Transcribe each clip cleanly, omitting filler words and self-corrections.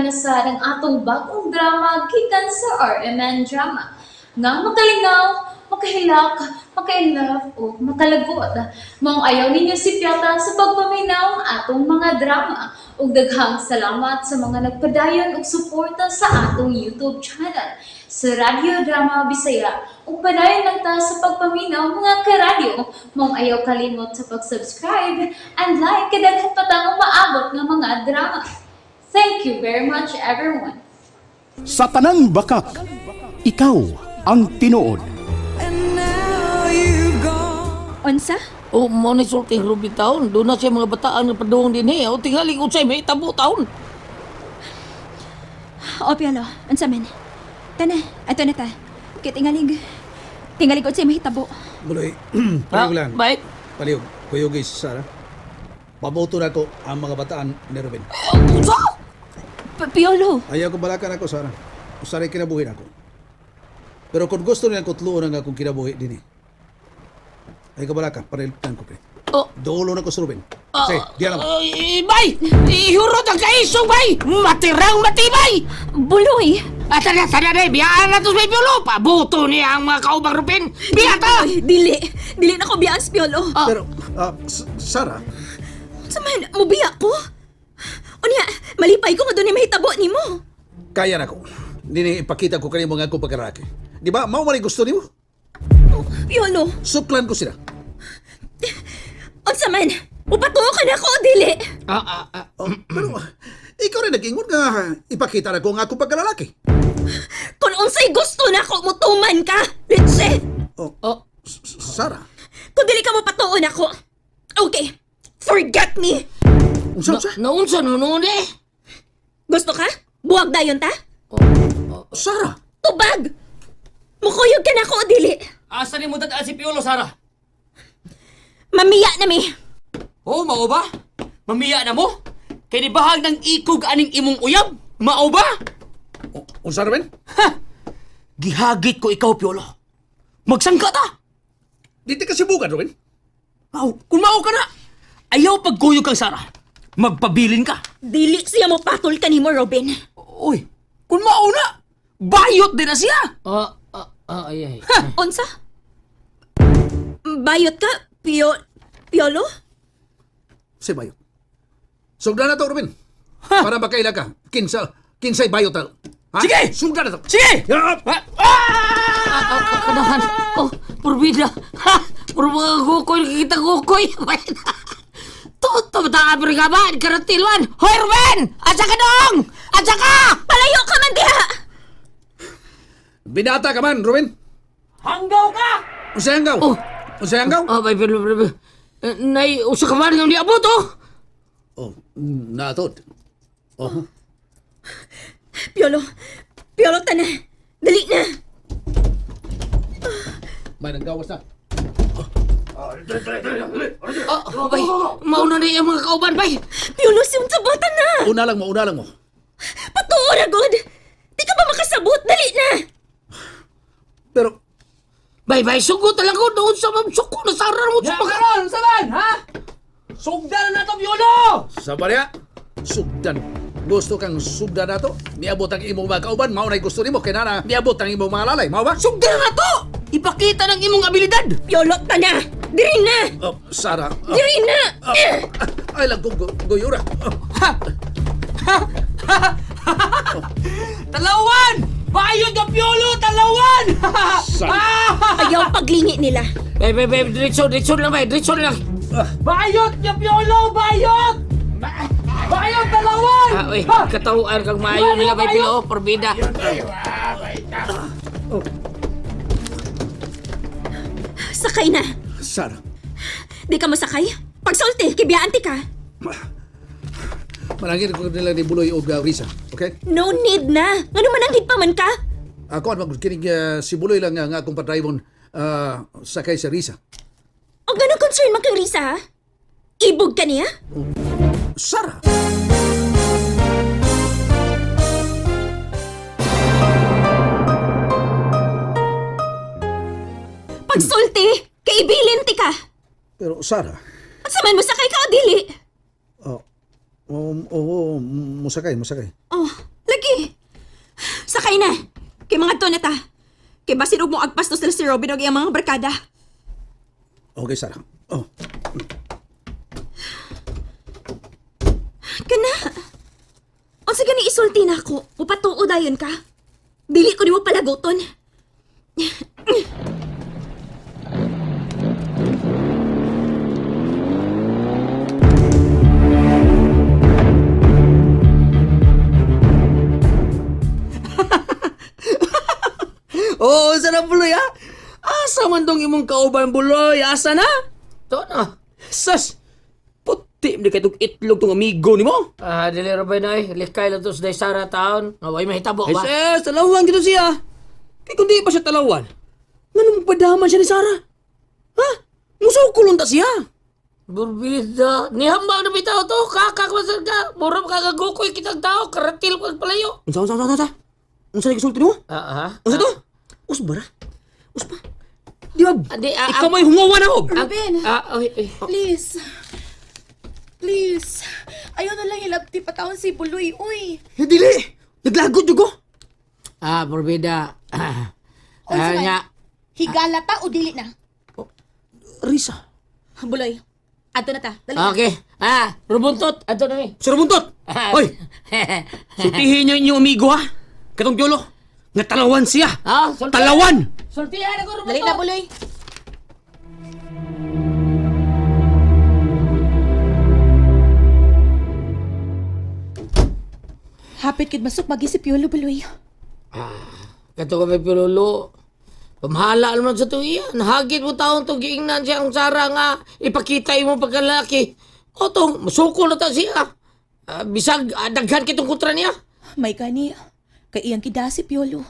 na sa ang atong bagong drama gikan sa RMN Drama. Nga makalingaw, makahilak, makainlove o makalagot. Maong ayaw ninyo si Piata sa pagpaminaw ang atong mga drama. Ug daghang salamat sa mga nagpadayon og suporta sa atong YouTube channel sa Radyo Drama Bisaya. Ug padayon lang ta sa pagpaminaw, mga karadyo. Maong ayaw kalimot sa pag-subscribe and like kay daghan pa tang umaabot nga mga drama. Thank you very much, everyone. Sa tanang bakak, ikaw ang tinuod. Unsa? Oh, mo ni sulti Ruby taon. Doon na siya mga bataan nga padung din eh. O tingali kung sa'yo may tabo taon. O, Piolo, unsa man? Tana, ato na ta. Kay tingalig. Tingalig unsay mahitabo. Buloy, palihog lang. Bye. Palihog. Kuyogay si Sara. Paboto na ko ang mga bataan ni Ruben. Unsa? Piolo, Ayaw ko balakan ako, Sara. Usaray kinabuhi na ako. Pero kung gusto nilang kutluon ang akong kinabuhi din eh. Ay kabalaka, parilitan ko kay. Oh. Dulo na ko si Ruben. Sige, di alam. Ay, bay! Ihurot ang kaisong, bay! Matirang matibay! Buloy. At sana, sana na, biyaan na to sa Piolo. Pabuto niya ang mga kaubang Rupin. Biya ta! Ay, dili. Dili na ko biyaan si Piolo. Pero, Sara, Unsa man, mubiya ko? Unya, malipay ko nga dunay mahitabo nimo. Kaya na ko. Nini, ipakita ko kanimo nga akong pagkaraki. Di ba, mao man ay gusto nimo? Oh, Piolo, Suklan ko sila. Unsa man? Upatuo ka na ko o dili? Ah, ah, ah. Oh, pero, ikaw rin nag-ingon nga ipakita na ko ang akong pagkalalaki. Kung unsay gusto na ko, mutuman ka. Litse! Oh, Oh, Sara, Kung dili ka mopatuo nako. Okay, forget me. Unsa unsa? Naunsa no noon eh. Gusto ka? Buwag dayon ta? Sara, Tubag! Mukuyog ka na ko o dili? Asa ni mo dad si Piolo, Sara? Mamiya na mi. Oh, mao ba? Mamiya na mo? Kay di bahag ng ikog aning imong uyab? Mao ba? Unsa Ruben? Gihagit ko ikaw, Piolo. Magsangka ta! Dito ka sibukan, Ruben. Aw, kung mao ka na, ayaw pagkuyog kang Sara. Magpabilin ka. Dili siya mo patol kanimo, Robin. Uy, kung mao na, bayot din na siya. Ah, ah, ah, ay, ay. Unsa? Bayot ka, Piolo? Si bayot. Sugdan na to, Ruben. Para makaila ka. Kinsa, kinsay bayot ta. Ha? Sige! Sugdan na to. Sige! Yup! Ah! Ah, ah, kanahan. Oh, purbida. Ha! Puro mga gukoy, nakikita gukoy. Toto, bata ka ba? Karatilwan. Hoy, Ruben! Asa ka dong? Asa ka? Palayo ka man diha! Binata ka man, Ruben. Hanggaw ka! Unsay hanggaw? Oh. Unsay hanggaw? Oh, bay, pero, pero, pero, eh, nay, usa ka man nga niabot, oh. Oh, naatod. Oh. Piolo, Piolo, tana. Dali na. May nanggawas na. Oh, bay, mauna na yung mga kauban, bay. Piolo, si unsa bata na. Una lang mo, una lang mo. Patuo ra gud. Di ka ba makasabot? Dali na. Pero, Bay, bay, sugot na lang ko doon sa ma'am. Suko na sara mo sa Ya, pag... karon, saban, ha? Sugdan na to, Piolo! sa barya, sugdan. Gusto kang sugdan na to? Niabot ang imong mga kauban, mao na'y gusto nimo kay nana niabot ang imong mga lalay, mao ba? Sugdan na to! Ipakita ng imong abilidad! Piolo, tana. Diri na. Oh, Sara. Oh, Diri na. oh, ay lang kong guyura. Oh, Talawan! Bayot ka, Piolo! Talawan! Sara. Ayaw paglingi nila. Bay, bay, bay, diretso, diretso lang, bay, diretso lang. Bayot ka, Piolo! Bayot! Bayot, talawan! Ah, uy, katawaan kang maayo nila, bay, pero, oh, porbida. Sakay na. Sara. Di ka masakay? Pagsulti, kibiyaan ti ka. Manangin ko nila ni Buloy og Risa, okay? No need na. Ngano mananghid pa man ka? Ako ang kinig si Buloy lang nga akong padrivon sakay sa Risa. O ganun concern man kang Risa, ha? Ibog ka niya? Sara! Pagsulti, kaibilin ti ka. Pero Sara, At saman mo sakay ka o dili? oh, oh, oh, musakay, musakay. Oh. Sakay na. Kay mga to na ta. Kay basin og mo agpas to sila si Robin og iyang mga barkada. Okay, Sarah. Oh, Kana. Unsa gani isulti nako? Mupatuo dayon ka. Dili ko nimo palaguton. Oo, oh, na buloy ha? Asa man tong imong kauban buloy? Asa na? To na. Sas! Puti mo kay tong itlog tong amigo nimo. Ah, dili Ruben ay, likay lang to sa day Sara taon. Nga way mahitabo Ay ba? sis, talawan gito siya. Kay kung di pa siya talawan, nganong padaman siya ni Sarah? Ha? Musukol unta siya. Burbida, nihambang na bitaw to, kakakmasal ka. Mura makakagukoy kitang tao, karatil ko ang palayo. Unsa unsa unsa unsa? Unsa ni gisulti nimo? Ah, ah. Unsa to? Usba ra? Usba? Di ba? Ah, di, ah, Ikaw may hungawan ako. Ruben, Ah, oy, oy. please. Please. Ayaw na lang ilabti patawon si Buloy. Uy. Eh, dili. Naglagot jugo. Ah, Burbida. Ah, Unsa ah, man? nga. Higala ta o dili na? Risa. Buloy. Adto na ta. Dali na. Okay. Ah, Rubuntot, ato na ni. Sir Buntot. Oy, sultihin niyo inyong amigo ha. Katong Jolo. Nga talawan siya. Ah, sultihan. Talawan. Sultihan ako, Rubuntot. Dali na, Buloy. Hapit kid masuk magisip yolo, Buloy. Kato ka may pilulo. Pamhala naman sa tuwian. Hagit mo taong to giingnan siya ang Sara nga ipakita mo pagkalaki. O tong, masukol na ta siya. Ah, bisag, daghan kitong kontra niya. May gani. Kay iyang kidasi Piolo.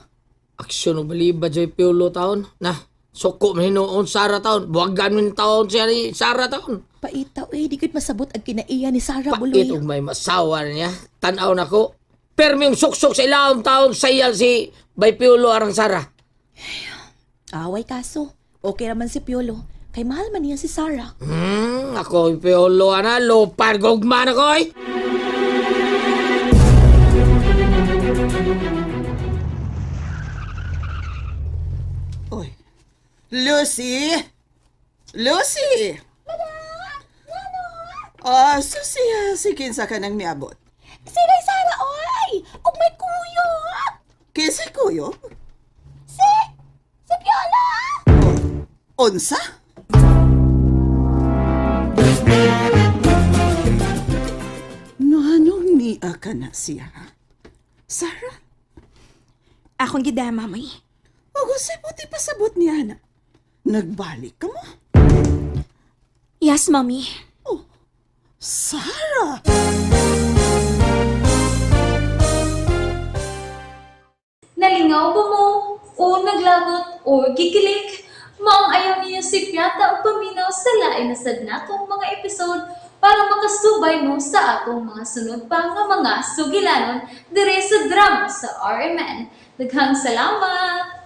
Aksyon og balibad sa piulo taon. Na, suko man hinuon Sara taon. Buwagan man taon siya ni Sara taon. Paita uy, di gud masabot ang kinaiya ni Sara Buloy. Pait og may masawa niya. Tanaw na ko. Permi yung suksok sa ilawom taon sayal si Bay Piolo arang Sara. Away kaso. Okay raman si Piolo. Kay mahal man niya si Sara. Ako Piolo ana lupar gugma na ko eh. Oy. Lucy! Lucy! Ah, susi, si kinsa ka nang miabot. Sila Sara oy! Og may kuyot! Kinsa kuyo? Si si Piolo! Unsa? Nganong niya ka na siya? Sarah, Akong gidama may. o gusto puti pasabot niya na. Nagbalik ka mo? Yes, mommy. Sarah! Nalingaw ba mo? O naglagot o gikilig? Maong ayaw niyo si Piata o paminaw sa lain na sad natong mga episode para makasubay mo sa atong mga sunod pa nga mga sugilanon dire sa drama sa RMN. Daghang salamat!